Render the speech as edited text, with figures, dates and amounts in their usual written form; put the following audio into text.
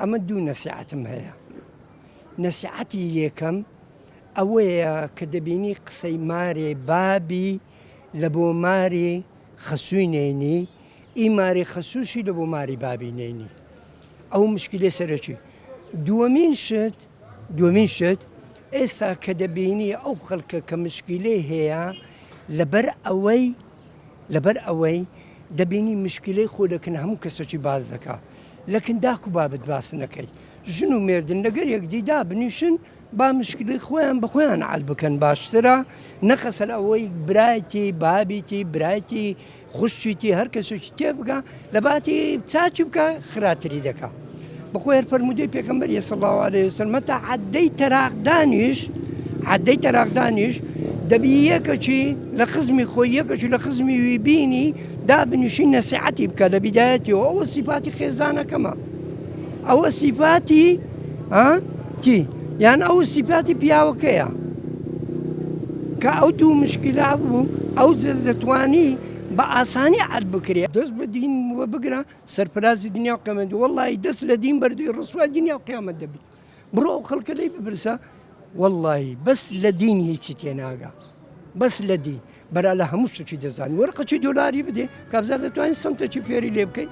ئەمە دوو نەسیحەتم هەیە. نەسیحەتی یەکەم ئەوەیە کە دەبینی قسەی مارێ بابی لە بۆ ماری خەسووی نەینی، ئی ماری خەسووشی لە بۆ ماری بابی نەینی. ئەو مشکلەی سەرەکی. دووەمین شت، دووەمین شت ئێستا کە دەبینی ئەو خەڵکە کە مشکلەی هەیە لەبەر ئەوەی لەبەر ئەوەی دەبینی مشکلەی خۆ لەکن هەموو کەسەکی باس دەکا لەکن داک و بابت باس نەکەی ژن و مێردن لەگەر یەکدی دابنیشن با مشکلەی خۆیان بە خۆیان عەل بکەن باشترە نەخەسەر ئەوەی برایتی بابیتی برایتی خوشکیتی هەر کەسێکی تێبگا لە باتی چاکی بکە خراتری دەکا بەخۆی هەر فەرموودەی پێغەمبەر صلی الله علیه وسلم تا عەدەی تەراقدانیش عەدەی تەراقدانیش دەبی یەکەکی لە خزمی خۆی یەکەکی لە خزمی وی بینی دابنیشی نەسیحەتی بکە لە بیدایەتیەوە ئەوە سیفاتی خێزانەکەمە ئەوە سیفاتی تی یان ئەو سیفاتی پیاوەکەیە کە ئەو دوو مشکلە بوو ئەو دەتوانی بە ئاسانی عەل بکرێ دەست بە دین وە بگرە سەرفرازی دنیا و قیامەت وەڵی دەست لە دین بەردوی ڕسوای دنیا و قیامەت دەبی بڕۆ ئەو خەڵکە لێی بپرسە وەڵی بەس لە دین هیچی تێناگا بەس لە دین بەرا لە هەموو شتێکی دەزانانی وەرقەچی دۆلاری بدێ کابزار دەتوانین سنتێکی فێری لێ بکەیت.